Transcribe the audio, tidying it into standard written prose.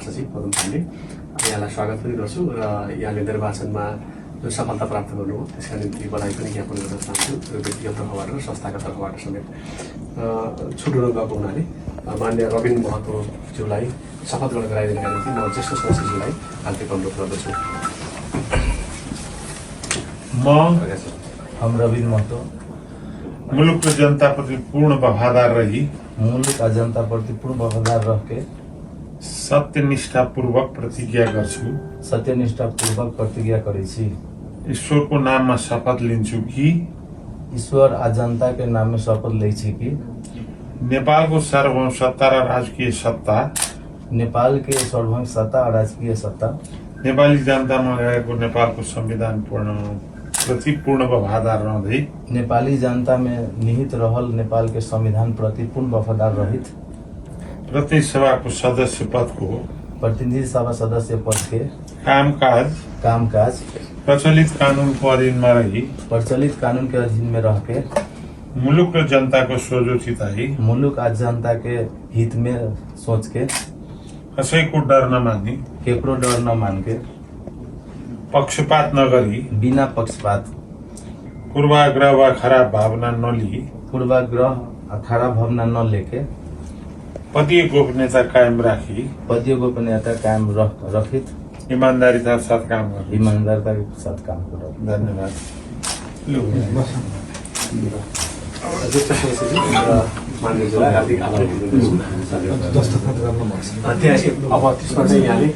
सचिव पदम पाण्डे यहाँलाई स्वागत पनि गर्छु र यहाँले निर्वाचनमा जुन सफलता प्राप्त गर्नुभयो त्यसका निम्ति बधाई पनि ज्ञापन गर्न चाहन्छु र व्यक्तिगत तर्फबाट र संस्थाका तर्फबाट समेत छुट्टो गएको हुनाले मान्य रबिन महतोज्यूलाई शपथ ग्रहण गराइदिनका निम्ति म ज्येष्ठ सदस्यज्यूलाई हार्दिक अनुरोध गर्दछु। हम रबिन महतो मुलुक र जनताप्रति पूर्ण वफादार रही मुलुक आ जनता प्रति पूर्ण वफादार रह के सत्यनिष्ठापूर्वक प्रतिज्ञा गर्छु। सत्यनिष्ठापूर्वक प्रतिज्ञा करै छी। ईश्वरको नाममा शपथ लिन्छु कि ईश्वर आ जनता के नाम में शपथ लै छी कि नेपालको सार्वभौम सत्ता र राजकीय सत्ता नेपाल के सार्वभौम सत्ता और राजकीय सत्ता नेपाली जनतामा रहेको नेपालको संविधान प्रति पूर्ण वफादार रहँदै नेपाली जनता में निहित रहल नेपाल के संविधान प्रति पूर्ण वफादार रहित प्रतिनिधि सभाको सदस्य पदको प्रतिनिधि सभा सदस्य पद के कामकाज प्रचलित कानूनको अधीनमा रही प्रचलित कानून के अधीन में रह के मुलुक र जनताको सोझोचिताई मुलुक आ जनता के हित में सोच के कसैको डर नमानी केकरो डर न मान के पक्षपात नगरी बिना पक्षपात पूर्वाग्रह वा खराब भावना नलिई पूर्वाग्रह खराब भावना न लेके पदीय गोपनीयता कायम राखी पदीय गोपनीयता कायम रखित ईमानदारीका साथ काम गर्नु। ईमानदारता के साथ काम करो। धन्यवाद। ज्येष्ठ सदस्यज्यू र मान्यज्यूलाई हार्दिक आभार व्यक्त गर्दछु। अब त्यसमा चाहिँ यहाँले